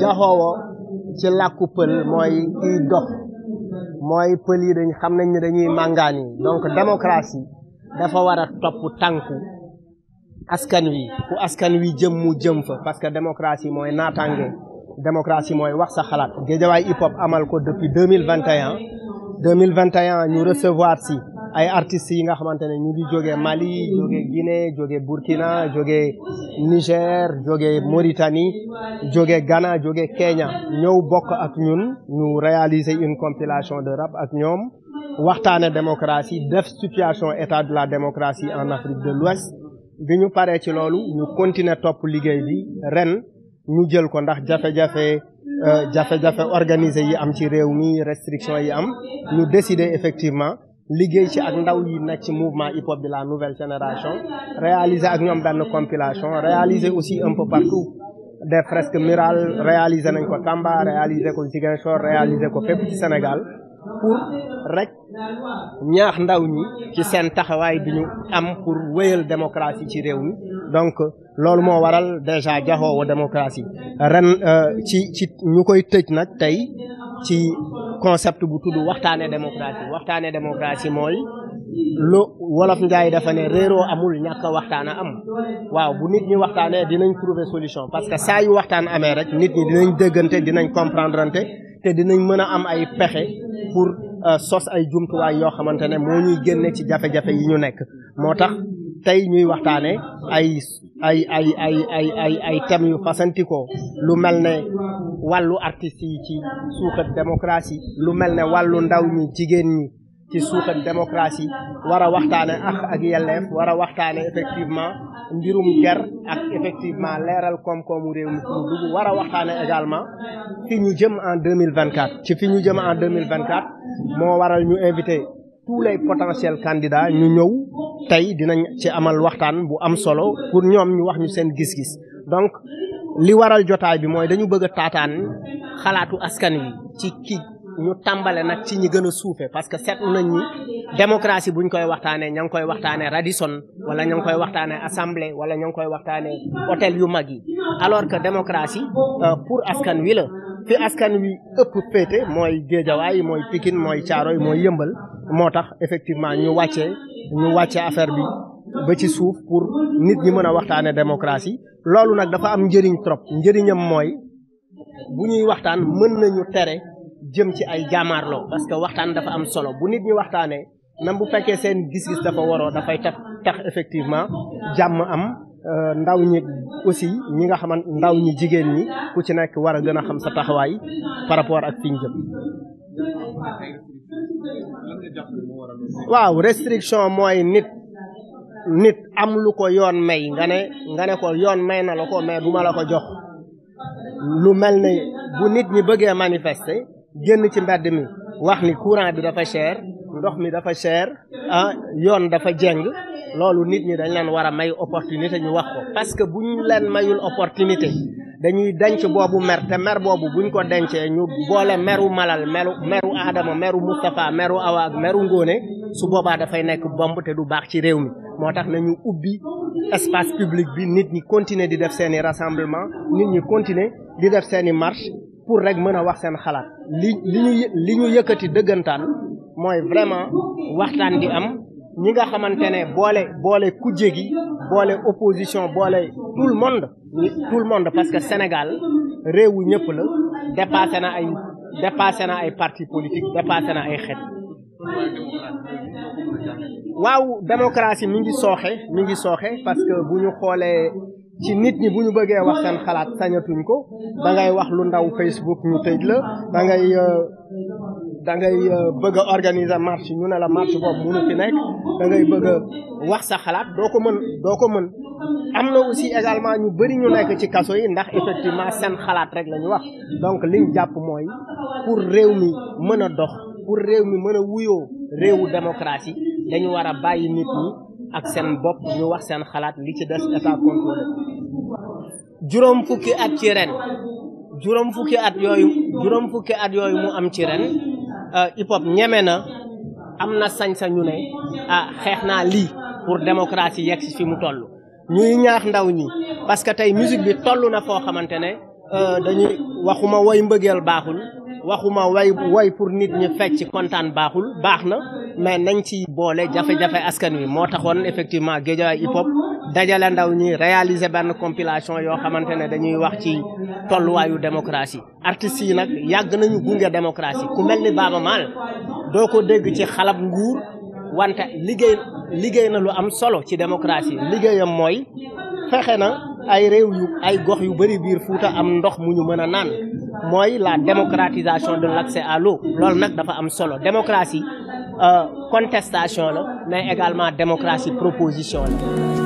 jaxoowo ci làkku pël mooy kiy dox mooy pël yi dañ xam nañ ne dañuy màngaan yi donc démocratie dafa war a topp tànku askan wi fu askan wi jëm mu jëm fa parce que démocratie mooy naataange démocratie mooy wax sa xalaat Guédiawaye hip hop amal ko depuis 2021 ñu recevoir si ay artistes yi nga xamante ne ñu ngi jógee Mali jógee Guinée jógee Burkina jógee Niger jógee Mauritanie jógee Ghana jógee Kenya ñëw bokk ak ñun ñu réaliser une compilation de rap ak ñoom waxtaane démocratie def situation état de la démocratie en Afrique de l'Ouest bi ñu paree ci loolu ñu continuer topp liggéey bi ren ñu jël ko ndax jafe-jafe organisé yi am ci réew mi restriction yi am ñu décider effectivement liggéey ci ak ndaw yi nekk ci mouvement hip hop de la nouvelle génération réaliser ak ñoom benn compilation réaliser aussi un peu partout des fresques murales réaliser nañ ko Tamba réaliser ko Ziguinchor réaliser ko fépp ci Sénégal pour rek ñaax ndaw ñi ci seen taxawaay bi ñu am pour wéyal démocratie ci réew mi donc loolu moo waral déjà jaxoowo démocratie ren ci ñu koy tëj nag tey ci concept bu tudd waxtaane démocratie mooy lu wolof njaay dafa ne réeroo amul ñàkk waxtaan a am waaw bu nit ñi waxtaanee dinañ trouver solution parce que saa yu waxtaan amee rek nit ñi dinañ déggante dinañ comprendrante te dinañ mën a am ay pexe pour sos ay jumtuwaay yoo xamante ne moo ñuy génne ci jafe-jafe yi ñu nekk moo tax tey ñuy waxtaane ay thèmes yu fasantikoo lu mel ne wàllu artistes yi ci suuxat démocratie lu mel ne wàllu ndaw ñi jigéen ñi ci suuxat démocratie war a waxtaane ak yelleef war a waxtaane effectivement mbirum ger ak effectivement leeral koom-koomu réew mi fu mu dugg war a waxtaane également fi ñu jëm en 2024 ci fi ñu jëm en 2024 moo waral ñu invité tous les potentiels candidats ñu ñëw tey dinañ ci amal waxtaan bu am solo pour ñoom ñu wax ñu seen gis-gis donc li waral jotaay bi mooy dañu bëgg a taataan xalaatu askan wi ci ki ñu tàmbale nag ci ñi gën a suufe parce que seetlu nañ ni démocratie buñ koy waxtaanee ña ngi koy waxtaanee Radisson wala ña ngi koy waxtaanee assemblée wala ña ngi koy waxtaanee hôtel yu mag yi alors que démocratie pour askan wi la fi askan wi ëpp féete mooy Guédiawaye mooy Pikine mooy Thiaroye mooy Yëmbal moo tax effectivement ñu wàcce affaire bi ba ci suuf pour nit ñi mën a waxtaane démocratie loolu nag dafa am njëriñ trop njëriñam mooy bu ñuy waxtaan mën nañu tere jëm ci ay jaamaarloo parce que waxtaan dafa am solo bu nit ñi waxtaanee même bu fekkee seen gis-gis dafa waroo dafay tax effectivement jàmm am ndaw ñi aussi ñi nga xamante ndaw ñi jigéen ñi ku ci nekk war a gën a xam sa taxawaay par rapport ak fi ñu jëm. waaw restriction mooy nit am lu ko yoon may nga ne ko yoon may na la ko mais du ma la ko jox lu mel ne bu nit ñi bëggee manifester génn ci mbedd mi wax ni courant bi dafa cher ndox mi dafa cher yoon dafa jeng loolu nit ñi dañ leen war a may opportunité ñu wax ko parce que buñ leen mayul opportunité dañuy denc boobu mer te mer boobu buñ ko dencee ñu boole meru Malal meru Adama meru Moustapha meru Awa ak meru Ngone su boobaa dafay nekk bomb te du baax ci réew mi moo tax nañu ubbi espace public bi nit ñi continuer di def seeni rassemblement nit ñi continuer di def seeni marche pour rek mën a wax seen xalaat li ñu yëkkati dëggantaan mooy vraiment waxtaan di am ñi nga xamante ne boole kujje gi boole opposition boole tout le monde parce que Sénégal réewu ñëpp la dépassé na ay parti politique dépassé na ay xeet. waaw démocratie mi ngi sooxe parce que bu ñu xoolee ci nit ñi bu ñu bëggee wax seen xalaat sañatuñ ko da ngay wax lu ndaw Facebook ñu tëj la da ngay bëgg a organiser marche ñu ne la marche boobu mënu fi nekk da ngay bëgg a wax sa xalaat doo ko mën am na aussi également ñu bëri ñu nekk ci kaso yi ndax effectivement seen xalaat rek la ñu wax donc liñ jàpp mooy pour réew mi mën a dox pour réew mi mën a wuyoo réewu démocratie dañu war a bàyyi nit ñi ak seen bopp ñu wax seen xalaat li ci des état contrôlé juróom fukki at yooyu mu am ci ren hip hop ñeme na am na sañ-sañu ne xeex naa lii pour démocratie yegg si fi mu toll ñuy ñaax ndaw ñi parce que tey musique bi toll na foo xamante ne dañuy waxuma woy mbëggeel baaxul waxuma woy pour nit ñi fecc kontaan baax na mais nañ ci boole jafe-jafe askan wi moo taxoon effectivement Guédiawaye hip hop dajale ndaw ñi réaliser benn compilation yoo xamante ne dañuy wax ci tolluwaayu démocratie artistes yi nag yàgg nañu gunge démocratie ku mel ni Baaba Maal doo ko dégg ci xalab nguur wante liggéey na lu am solo ci démocratie liggéeyam mooy fexe na ay réew yu ay gox yu bëri biir Fuuta am ndox mu ñu mën a naan mooy la démocratisation de l'accès à l'eau loolu nag dafa am solo démocratie contestation la mais également démocratie proposition la